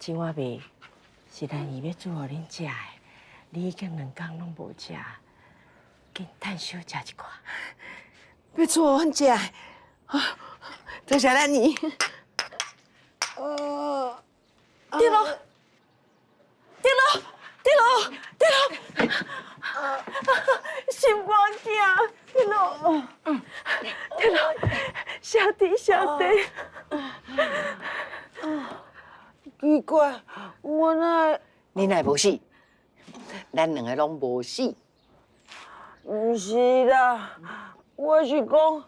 這碗麵是蘭姨欲煮予恁食的，你已經兩工攏無食，緊趁小食一寡。欲煮予阮食的，多謝蘭姨。對囉，對囉，對囉，對囉，心肝囝，對囉，對囉，小弟小弟。奇怪，我哪會？你哪會無死？咱兩個攏無死。毋是啦，我是講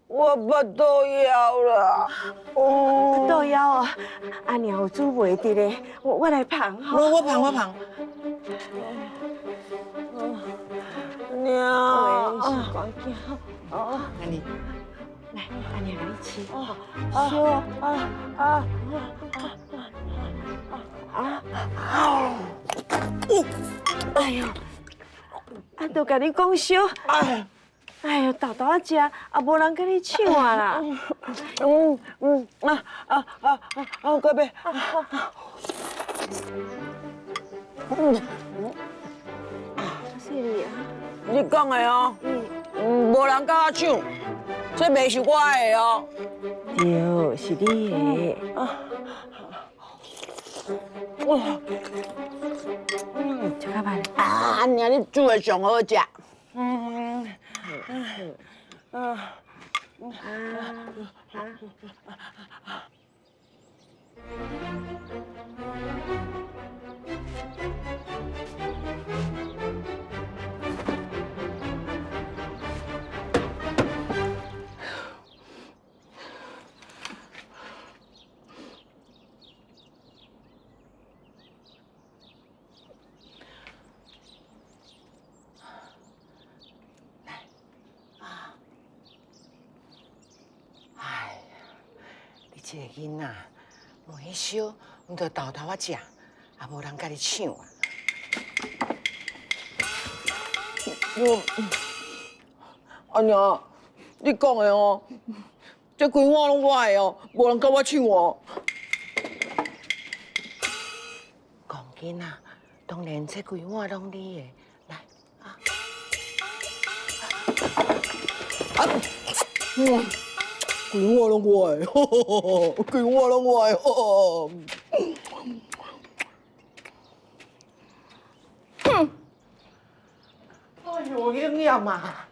我腹肚枵啦。哦，肚枵哦，阿娘有煮袂得的，我來捧吼。我捧我捧。娘，心肝囝，哦，按呢。來，阿娘共你試。燒啊啊啊！哎喲，啊，都共你講燒，哎喲，沓沓仔食，也無人共你搶啊啦。嗯嗯啊啊啊啊！過尾。嗯。細膩啊！你講的哦，嗯，無人共我搶，這麵是我的哦。對，是你的。哇，嗯，食較慢。啊，娘你煮的上好食。嗯嗯啊啊。哎呀，你這個囡仔，糜燒，毋著沓沓仔食，也無人共你搶啊！我阿娘，你講的哦，這規碗攏我的哦，無人共我搶哦。戇囡仔，當然這規碗攏你的，來啊！啊！嗯，規碗攏我的，規碗攏我的。哼！哎喲，英艷啊！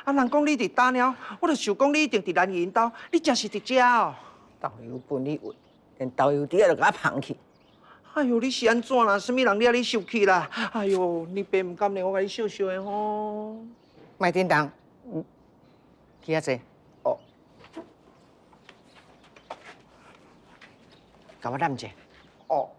啊，人講你佇佗了，我就想講你一定佇蘭姨𪜶兜，你真是佇遮哦。豆油分你運，連豆油滴仔都共我捧去。哎喲，你是按怎啦？啥物人惹你受氣啦？哎喲，你爸毋甘呢，我共你相相的吼。莫叮當，去遐坐。哦。共我攬者。哦。